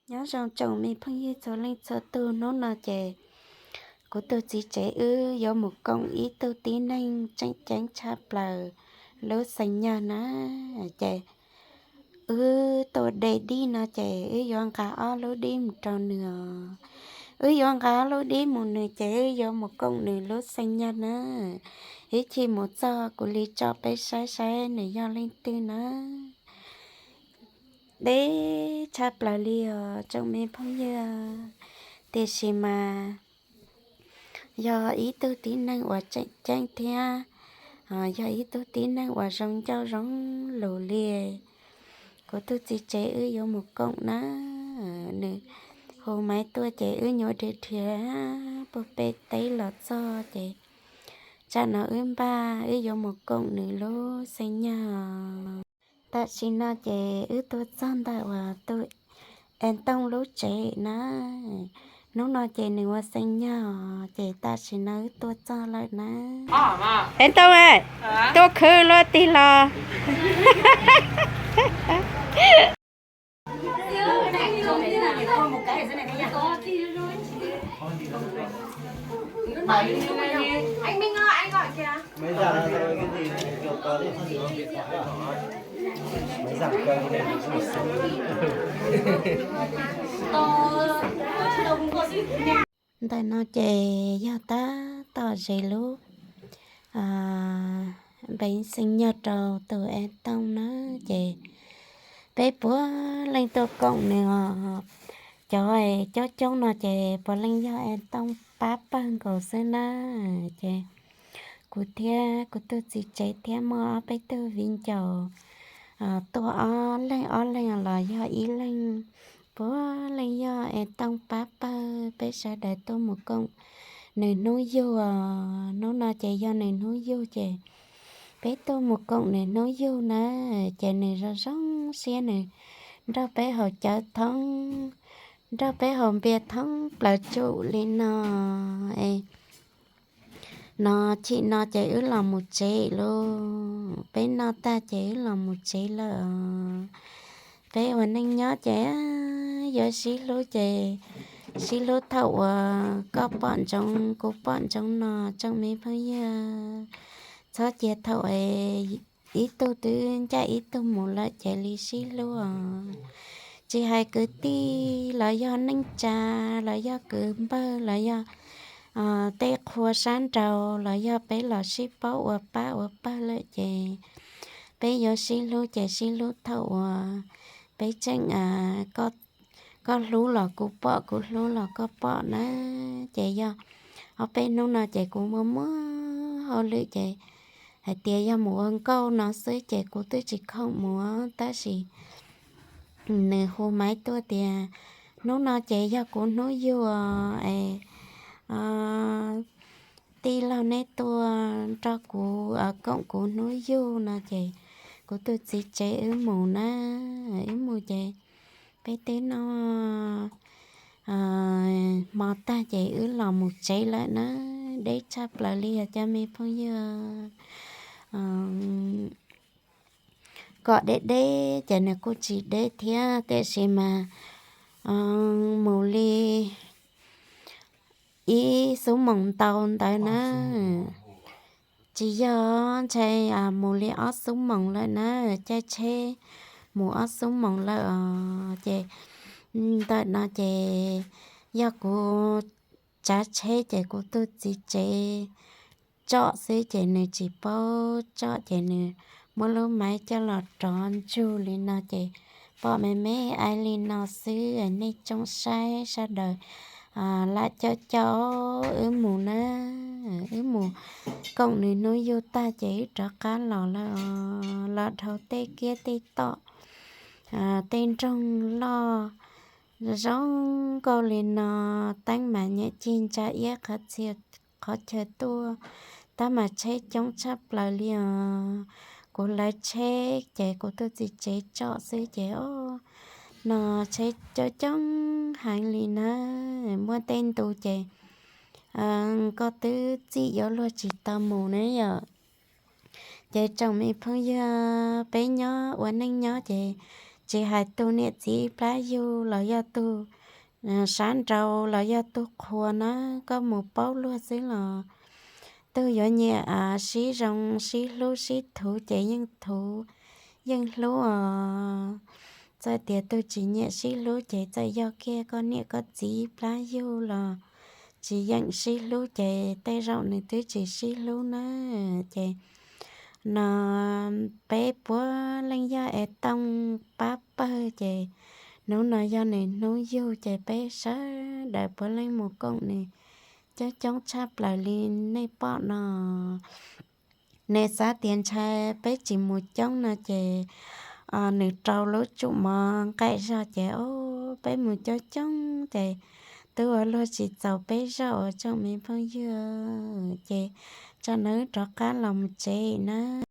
Nyob zoo tsoom me phooj ywg txhua leej txhua tug, hnub no ces kuv tus txiv tsev wb yuav mus koom ib tug tib neeg tseem ceeb tshaj plaws lub xeem Nyag na. Ces wb tua de dib no ces wb yuav nqa ob lub dib mus rau nws os. Wb yuav nqa ob lub dib mus nws ces wb yuav mus koom nws lub xeem Nyag na. Ib chim mus txog kuv li tso peb saib saib nws yog leej twg na. Deb tshaj plaws li os tsoom me phooj ywg, tiam sis mas yog ib tug tib neeg uas tseem ceeb thiab yog ib tug tib neeg uas zoo ncauj zoo lus li. Kuv tus txiv tsev wb yuav mus koom na, nws hu maiv tuaj ces wb nyuam dhia dhia puag pem teb los txog ces tsam no wb npaj wb yuav mus koom nws lub xeem Nyag. Tam sim no ces wb tuaj txog ntawm uas tus Es Tooj lub tsev na. Hnub no ces nws ua xeem Nyag ces tam sim no wb tuaj txog lawm na. Es Tooj, tuaj khwv luaj tig los. Ntawm no ces yog tab tom ze lub npeev xeem Nyag rau tus Es Tooj na. Ces peb puav leej tuaj koom nws os. Cov coob coob no ces puav leej yog Es Tooj pab pawg nkaus xwb na. Ces kuv thiab kuv tus txiv tsev thiab muaj ob peb tug viv ncaus tuaj ob leeg ob leeg los yog ib leeg, puav leej yog Es Tooj pab pawg peb sawv daws tuaj mus koom nws hnub yug. Hnub no ces yog nws hnub yug ces peb tuaj mus koom nws hnub yug na. Ces nws zoo zoo siab nws nrog peb haus cawv thoob, nrog peb haus npias thoob plaws tsum li no. Es no chim no ces wb los mus tsev lauj, peb noj tag ces wb los mus tsev lawm os. Peb ua neej nyob ces yuav sib hlub ces sib hlub thaum uas koj pom ntsoov kuv pom ntsoov no tsoom me phooj ywg. Txhob cia thaum ib tug twb ncaj ib tug mus lawm ces li sib hlub os. Tsis hais kwv tij los yog neej tsa los yog kwv npawg los yog tej qhua sab nraud los yog peb los sib paub ua pab ua pawg lawm ces peb yuav sib hlub ces sib hlub thaum uas peb tseem koj hlub los kuv pom, kuv hlub los koj pom na. Ces yog ob peb hnub no ces kuv muaj muaj hauj lwm ces hais tias yog mus ua nkauj no xwb ces kuv twb tsis khoom mus, tab sis nws hu maiv tuaj tias hnub no ces yog kuv hnub yug es tij laug neb tuaj nrog kuv koom kuv hnub yug no ces kuv tus txiv tsev wb mus na. Wb mus ces peb twb noj hmo tag ces wb los mus tsev lawm na. Deb tshaj plaws li os cov me phooj ywg. Kom deb deb ces nws kuj tsis deb thiab, tiam sis mas mus li ib xuab moos ntau ntawd na. Tsis yog, ntshai mus li ob xuab moos lawm na, caij tsheb mus ob xuab moos lawm os. Ces ntawm no ces yog kuv tsav tsheb ces kuv tus txiv tsev tsom xwb ces nws tsis paub tsom ces nws muab lub maiv coj los rov ntsug li no ces pom me me ais li no xwb. Nej tsoom saib sawv daws lam caum caum wb mus na. Wb mus koom nws hnub yug tag ces wb rov qab los lawm os. Los dhau tej kiab tej toj, tej nroog loj zoo nkauj li no, teeb mas nyiam cig ntsa iab qhov txhia qhov chaw tuaj, tab mas tsheb coob tshaj plaws li os. Kuv lawv tsheb ces kuv tus txiv tsev tsom xwb ces o, no tsheb coob coob heev li na. Muaj tej ntu ces koj twb txim yuav luag tsis tau mus na yom. Ces tsoom me phooj ywg, peb nyob ua neej nyob ces Tsis hais tus niam txiv plab yug los yog tus sab nraud los yog tus qhua na, koj mus paub luag xwb los tus yuav nyiam sib zoo sib hlub sib thuv ces yeej thuv yeej hlub os. Txawm tias tus tsis nyiam sib hlub ces txawm yog kiag koj niam koj txiv plab yug los tsis yeem sib hlub ces tej zaum nws twb tsis sib hlub na. Ces no peb puav leej yog es tooj pab pawg ces hnub no yog nws hnub yug ces peb sawv daws puav leej mus koom nws coob coob tshaj plaws li nej pom no. Nej xav tias ntshai peb tsis mus coob no ces nws rau lub tsum mov nqaim zog ces o, peb mus coob coob ces twb ua luag tsis txaus peb zog ua tsoom me phooj ywg. Ces tsam no wb rov qab los mus tsev na.